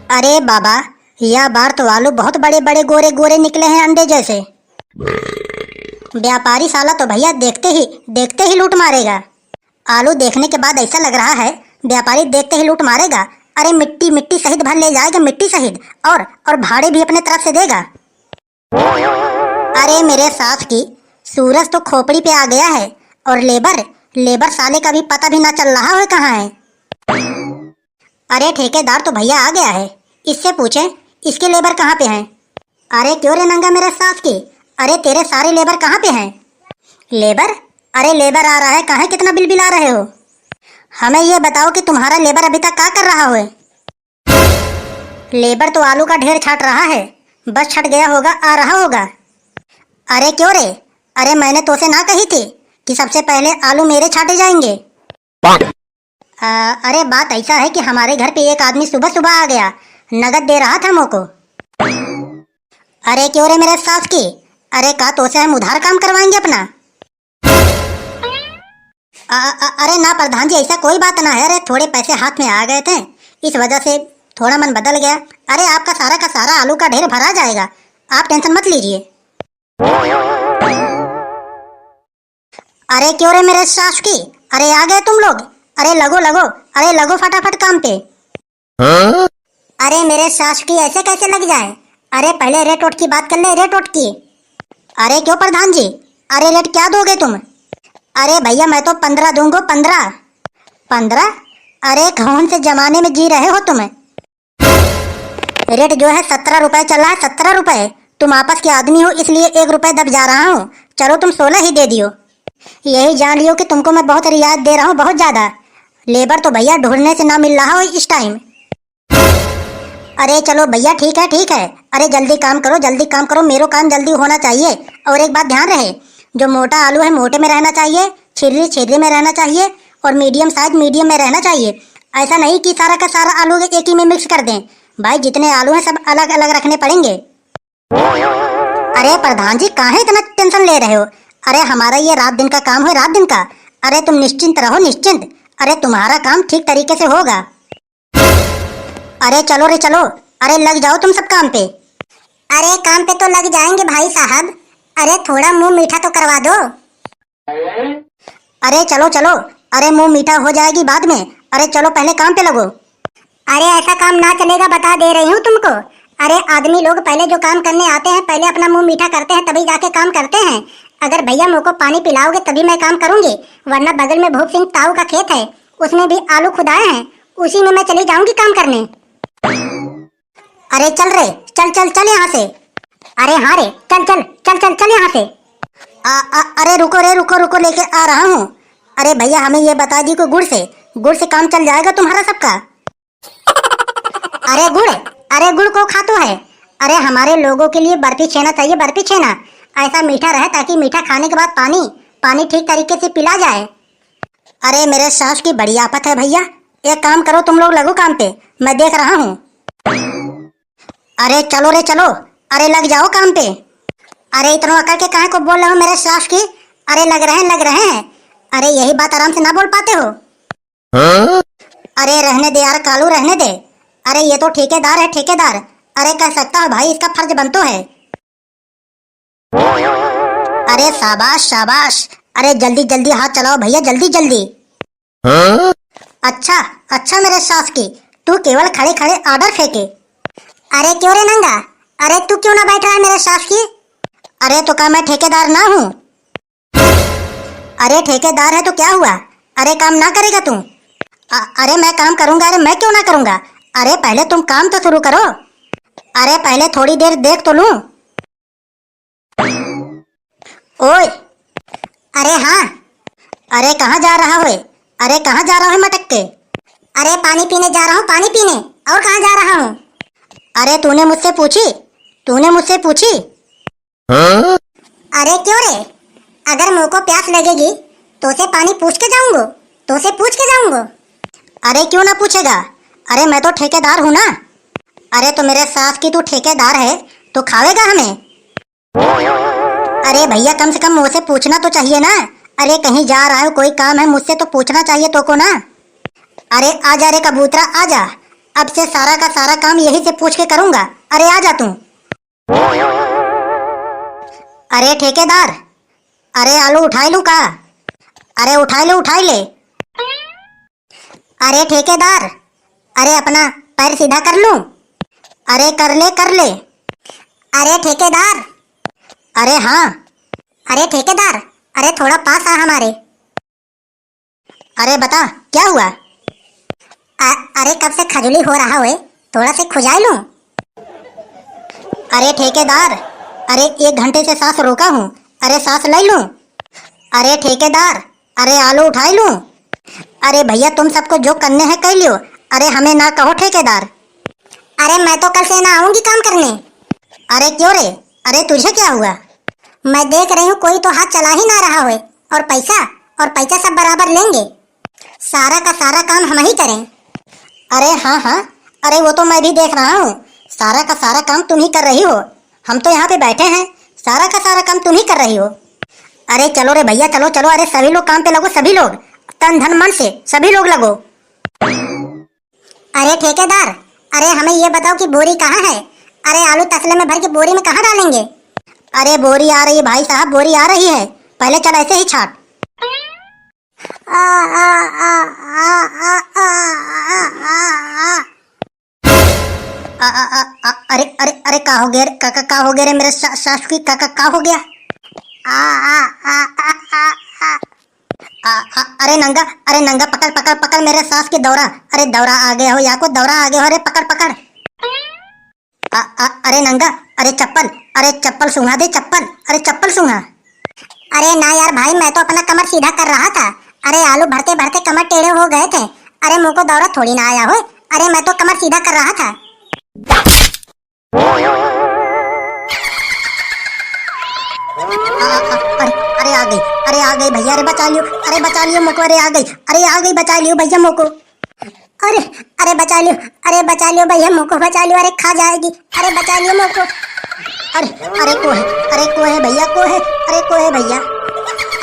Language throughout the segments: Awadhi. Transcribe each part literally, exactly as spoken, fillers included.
अरे बाबा, या बार तो आलू बहुत बड़े बड़े गोरे गोरे निकले हैं अंडे जैसे। व्यापारी साला तो भैया देखते ही, देखते ही लूट मारेगा। आलू देखने के बाद ऐसा लग रहा है व्यापारी देखते ही लूट मारेगा। अरे मिट्टी मिट्टी सहित भर ले जाएगा, मिट्टी सहित, और, और भाड़े भी अपने तरफ से देगा। अरे मेरे सास की, सूरज तो खोपड़ी पे आ गया है, और लेबर, लेबर साले का भी पता भी ना चल रहा है कहाँ है। अरे ठेकेदार तो भैया आ गया है, इससे पूछें, इसके लेबर कहाँ पे हैं? अरे क्यों रे नंगा मेरे सास की, अरे तेरे सारे लेबर कहाँ पे हैं? लेबर? अरे लेबर आ रहा है, काहे कितना बिलबिला रहे हो? हमें ये बताओ कि तुम्हारा लेबर अभी तक क्या कर रहा है? लेबर तो आलू का ढेर छाट रहा है, बस छट गया होगा, आ रहा होगा। अरे क्यों रे, अरे मैंने तोसे ना कही थी कि सबसे पहले आलू मेरे छाटे जाएंगे? आ, अरे बात ऐसा है कि हमारे घर पे एक आदमी सुबह सुबह आ गया, नगद दे रहा था मोको। अरे क्यों रे मेरे सास की, अरे का तोसे हम उधार काम करवाएंगे अपना? आ, आ, अरे ना प्रधान जी, ऐसा कोई बात ना है। अरे थोड़े पैसे हाथ में आ गए थे, इस वजह से थोड़ा मन बदल गया। अरे आपका सारा का सारा आलू का ढेर भरा जाएगा, आप टेंशन मत लीजिए। अरे क्यों रे मेरे सास की, अरे आ गए तुम लोग, अरे लगो लगो, अरे लगो फटाफट काम पे। हाँ? अरे मेरे सास की ऐसे कैसे लग जाए? अरे पहले रेट वोट की बात कर ले, रेट वोट की। अरे क्यों प्रधान जी, अरे रेट क्या दोगे तुम? अरे भैया मैं तो पन्द्रह दूंगो, पन्द्रह। पन्द्रह? अरे कौन से जमाने में जी रहे हो तुम? रेट जो है सत्रह रुपए चल रहा है, सत्रह रुपए। तुम आपस के आदमी हो इसलिए एक रुपए दब जा रहा हूँ, चलो तुम सोलह ही दे दियो। यही जान लियो कि तुमको मैं बहुत रियायत दे रहा हूँ, बहुत ज्यादा। लेबर तो भैया ढूंढने से ना मिल रहा हो इस टाइम। अरे चलो भैया, ठीक है, ठीक है। अरे जल्दी काम करो, जल्दी काम करो, मेरो काम जल्दी होना चाहिए। और एक बात ध्यान रहे, जो मोटा आलू है मोटे में रहना चाहिए, छिर्री छिर्री में रहना चाहिए, और मीडियम साइज मीडियम में रहना चाहिए। ऐसा नहीं कि सारा का सारा आलू एक ही में मिक्स कर दें। भाई जितने आलू हैं सब अलग अलग रखने पड़ेंगे। अरे प्रधान जी, काहे इतना टेंशन ले रहे हो? अरे हमारा ये रात दिन का काम है, रात दिन का। अरे तुम निश्चिंत रहो, निश्चिंत। अरे तुम्हारा काम ठीक तरीके से होगा। अरे चलो रे चलो, अरे लग जाओ तुम सब काम पे। अरे काम पे तो लग जाएंगे भाई साहब, अरे थोड़ा मुंह मीठा तो करवा दो। अरे चलो चलो, अरे मुंह मीठा हो जाएगी बाद में, अरे चलो पहले काम पे लगो। अरे ऐसा काम ना चलेगा, बता दे रही हूँ तुमको। अरे आदमी लोग पहले जो काम करने आते हैं, पहले अपना मुंह मीठा करते हैं, तभी जाके काम करते हैं। अगर भैया मोको पानी पिलाओगे तभी मैं काम करूंगी, वरना बगल में भूप सिंह ताऊ का खेत है, उसमें भी आलू खुदाए हैं, उसी में मैं चली जाऊंगी काम करने। अरे चल रे, चल चल चल यहाँ से। अरे हाँ रे, चल चल चल चल चल यहाँ से। आ, आ, अरे रुको रे, रुको रुको, लेके आ रहा हूँ। अरे भैया हमें ये बता दी को गुड़ से, गुड़ से काम चल जाएगा तुम्हारा सबका। अरे गुड़, अरे गुड़ को खातो है? अरे हमारे लोगों के लिए बर्फी छेना चाहिए, बर्फी छेना। ऐसा मीठा रहे ताकि मीठा खाने के बाद पानी, पानी ठीक तरीके से पिला जाए। अरे मेरे सास की बड़ी आफत है भैया, एक काम करो तुम लोग लगो काम पे, मैं देख रहा हूँ। अरे चलो रे चलो, अरे लग जाओ काम पे। अरे इतना अकड़ के काहे को बोल रहे हो मेरे सास की? अरे लग रहे हैं, लग रहे हैं। अरे यही बात आराम से ना बोल पाते हो? हाँ? अरे रहने दे यार कालू, रहने दे। अरे ये तो ठेकेदार है, ठेकेदार। अरे कह सकता हो भाई, इसका फर्ज बनतो है। अरे शाबाश शाबाश, अरे जल्दी जल्दी हाथ चलाओ भैया, जल्दी जल्दी। हाँ? अच्छा अच्छा मेरे सास की, तू केवल खड़े खड़े ऑर्डर फेंके। अरे क्यों रे नंगा, अरे तू क्यों ना बैठ रहा है मेरे सास की? अरे तो का मैं ठेकेदार ना हूँ? अरे ठेकेदार है तो क्या हुआ? अरे काम ना करेगा तू? अ-, अरे मैं काम करूंगा, अरे मैं क्यों ना करूंगा? अरे पहले तुम काम तो शुरू करो। अरे पहले थोड़ी देर देख तो लूं। ओए। अरे हाँ। अरे कहाँ जा रहा है? अरे कहाँ जा रहा है मटक के? अरे पानी पीने जा रहा हूँ, पानी पीने। और कहाँ जा रहा हूँ? अरे तूने मुझसे पूछी, तूने मुझसे पूछी। हाँ? अरे क्यों रे, अगर मोको प्यास लगेगी तो से पानी पूछ के जाऊंगो, तो से पूछ के जाऊंगो। अरे क्यों ना पूछेगा, अरे मैं तो ठेकेदार हूँ ना। अरे तो मेरे सास की तू ठेकेदार है तो खावेगा हमें। अरे भैया कम से कम मुझसे पूछना तो चाहिए ना। अरे कहीं जा रहा है, कोई काम है, मुझसे तो पूछना चाहिए तो को ना। अरे आ जा रे कबूतरा, आ जा। अब से सारा का सारा काम यही से पूछ के करूंगा। अरे आ जा तू। अरे ठेकेदार, अरे आलू उठाई लूं का? अरे उठाई ले, उठाई ले। अरे ठेकेदार, अरे अपना पैर सीधा कर लूं? अरे कर ले, कर ले। अरे ठेकेदार। अरे हाँ। अरे ठेकेदार, अरे थोड़ा पास आ हमारे। अरे बता, क्या हुआ? अ-, अरे कब से खजुली हो रहा है, थोड़ा से खुजाई लूं? अरे ठेकेदार, अरे एक घंटे से सांस रोका हूँ, अरे सांस ले लूं? अरे ठेकेदार, अरे आलू उठाई लूं? अरे भैया, तुम सबको जो करने हैं कर लियो, अरे हमें ना कहो ठेकेदार। अरे मैं तो कल से ना आऊंगी काम करने। अरे क्यों रे? अरे तुझे क्या हुआ? मैं देख रही हूँ कोई तो हाथ चला ही ना रहा होए, और पैसा, और पैसा सब बराबर लेंगे। सारा का सारा काम हम ही करें। अरे हाँ हाँ, अरे वो तो मैं भी देख रहा हूँ, सारा का सारा काम तुम ही कर रही हो। हम तो यहाँ पे बैठे हैं, सारा का सारा काम तुम ही कर रही हो। अरे चलो रे भैया, चलो चलो, अरे सभी लोग काम पे लगो, सभी लोग, तन धन मन से सभी लोग लगो। अरे ठेकेदार, अरे हमें ये बताओ कि बोरी कहाँ है? अरे आलू तसले में भर के बोरी में कहाँ डालेंगे? अरे बोरी आ रही है भाई साहब, बोरी आ रही है, पहले चल ऐसे ही छाट। आ, आ, आ, आ, आ, आ, आ, आ, आ, आ। आ, आ, आ, आ, अरे, अरे, अरे, का हो गया रे? का, का, का हो गया रे मेरे सा-, सास की? का, का, का हो गया? आ, आ, आ, आ, आ, आ। आ, आ, अरे नंगा, अरे नंगा, पकड़, पकड़, पकड़ मेरे सास की दौरा। अरे दौरा आ गया हो, या को दौरा आ गया हो रे, पकड़, पकड़। आ, आ, अरे नंगा, अरे चप्पल, अरे चप्पल सूंघा दे, चप्पल, अरे चप्पल सूंघा। अरे ना यार भाई, मैं तो अपना कमर सीधा कर रहा था। अरे आलू भरते भरते कमर टेढ़े हो गए थे। अरे मुँह को दौरा थोड़ी ना आया हो। अरे मैं तो कमर सीधा कर रहा था। आ, आ, अरे, अरे आ गई, अरे आ गई भैया, अरे बचा लियो, अरे बचा लियो मोको, अरे आ गई, अरे आ गई, बचा लियो भैया मोको। अरे, अरे बचा लियो, अरे बचा लियो भैया मोको, बचा लियो, अरे खा जाएगी, अरे बचा लियो मोको। अरे, अरे को है, अरे को है भैया, को है, अरे को है भैया?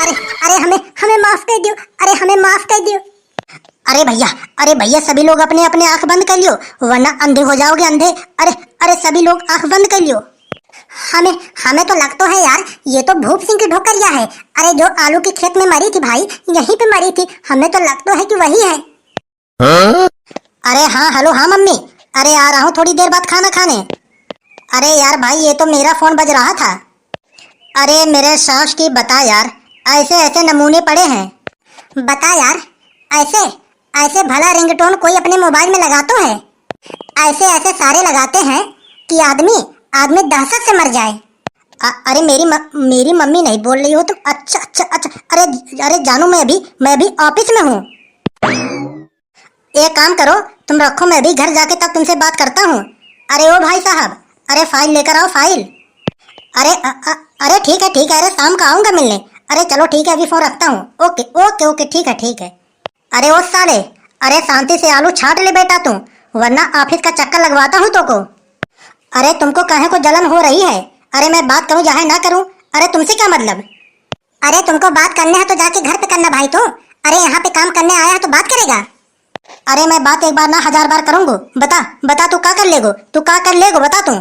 अरे, अरे हमें, हमें माफ कर दियो, अरे हमें माफ कर दियो। अरे भैया, अरे भैया, सभी लोग अपने अपने आंख बंद कर लियो, वरना अंधे हो जाओगे, अंधे। अरे, अरे सभी लोग आंख बंद कर लियो। हमें, हमें तो लगतो है यार, ये तो भूप सिंह की ढोकरिया है। अरे जो आलू के खेत में मरी थी भाई, यहीं पे मरी थी, हमें तो लगतो है कि वही है। हाँ? अरे हाँ, हेलो, हाँ मम्मी, अरे आ रहा हूँ थोड़ी देर बाद खाना खाने। अरे यार भाई, ये तो मेरा फोन बज रहा था। अरे मेरे सास की बता यार, ऐसे ऐसे नमूने पड़े हैं। बता यार, ऐसे ऐसे भला रिंगटोन कोई अपने मोबाइल में लगातो है? ऐसे ऐसे सारे लगाते हैं कि आदमी, आदमी दहशत से मर जाए। अ-, अरे मेरी म-, मेरी मम्मी नहीं बोल रही हो तुम? अच्छा, अच्छा, अच्छा। अरे, अरे जानू, मैं अभी, मैं अभी ऑफिस में हूँ। एक काम करो, तुम रखो, मैं अभी घर जाके तब तुमसे बात करता हूँ। अरे ओ भाई साहब, अरे फाइल लेकर आओ, फाइल। अरे, अ, अ, अरे ठीक है, ठीक है, अरे शाम को आऊँगा मिलने। अरे चलो ठीक है, अभी फोन रखता हूँ। ओके, ओके, ओके, ठीक है, ठीक है। अरे ओ साले, अरे शांति से आलू छाट ले बेटा तू, वरना ऑफिस का चक्कर लगवाता हूँ तोको। अरे तुमको काहे को जलन हो रही है? अरे मैं बात करूँ चाहे ना करूँ, अरे तुमसे क्या मतलब? अरे तुमको बात करने है तो जाके घर पे करना भाई तू। अरे यहाँ पे काम करने आया है तो बात करेगा। अरे मैं बात एक बार ना हजार बार करूँगो। बता, बता तू का कर लेगो, तू का कर लेगो बता तू।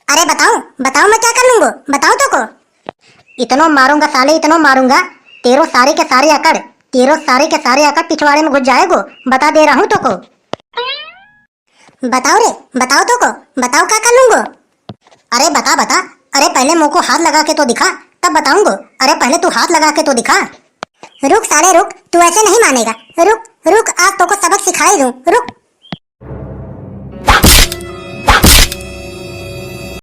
अरे बताऊँ, बताऊँ मैं क्या कर लूँगो, बताऊँ तोको। इतनो मारूँगा साले, इतनो मारूँगा, तेरो सारे के सारे अकड़, तेरो सारे के सारे अकड़ पिछवाड़े में घुस जाएगो, बता दे रहा हूँ तोको। बताओ रे, बताओ तोको, बताओ का कर लूँगो। अरे बता, बता, अरे पहले मोको हाथ लगा के तो दिखा, तब बताऊँगो। अरे पहले तू हाथ लगा के तो दिखा। रुक साले रुक, तू ऐसे नहीं मानेगा। रुक, रुक, आज तोको सबक सिखाई दूँ, रुक।